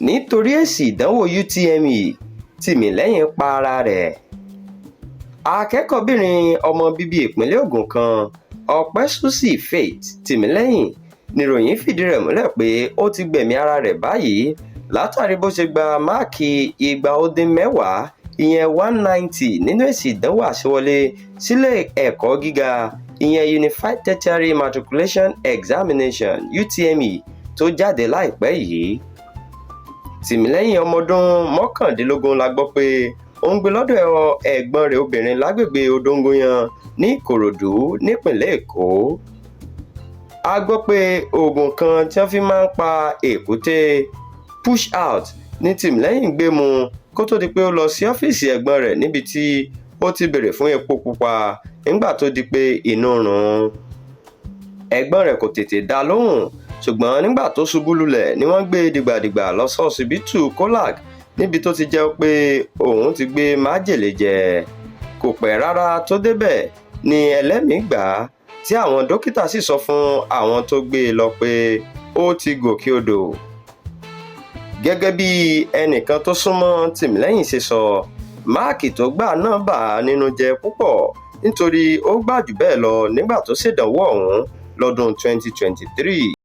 Nítorí èsì ìdánwò UTME, Tìmílẹ́yìn pa ara rẹ̀. Akẹ́kọ̀ọ́-bìnrin ọmọ bíbí ìpínlẹ̀ Ogun kan, Ọpẹ́sùsì Faith Tìmílẹ́yìn, níròyìn fìdí rẹ̀ múlẹ̀ pé ó ti gbẹ̀mí ara rẹ̀ báyìí látàrí bó ṣe gba máàkì 210, ìyẹn 190, nínú èsì ìdánwò àṣewọlé sílé ẹ̀kọ́ gíga, ìyẹn Unified Tertiary Matriculation Examination, UTME, tó jáde láìpẹ́ yìí. Tìmílẹ́yìn, ọmọ ọdún 19, la gbọ́ pé ó ń gbé lọ́dọ̀ ẹ̀gbọ́n rẹ̀ obìnrin lágbègbè Odòngóyán ní Ìkòròdú, nípìnlẹ̀ Èkó. A gbọ́ pé oògùn kan tí wọ́n fi máa ń pa èkúté Push Out ní Tìmílẹ́yìn gbé mu kó tóó di pé ó lọ sí ọ́fíìsì ẹ̀gbọ́n rẹ̀ níbi tí ó ti béèrè fún epo pupa nígbà tó di pé inú ń run ún. Ẹ̀gbọ́n rẹ̀ kò tètè dá a lóhùn, ṣùgbọ́n nígbà tó ṣubú lulẹ̀ ni wọ́n gbé e dìgbàdìgbà lọ ṣọsibítù Kolac níbi tó ti jẹ́wọ́ pé òun ti gbé májèlé jẹ. Kò pẹ́ rárá tó débẹ̀ ní ẹlẹ́mì-ín gbà á, tí àwọn dókítà sì sọ fún àwọn tó gbé e lọ pé ó ti gòkè odò. Gẹ́gẹ́ bí ẹnìkan tó sún mọ́ Tìmílẹ́yìn ṣe sọ, máàkì tó gbà náà bà á nínú jẹ́ púpọ̀ nítorí ó gbà jù bẹ́ẹ̀ lọ nígbà tó ṣèdánwò ọ̀hún lọ́dún 2023.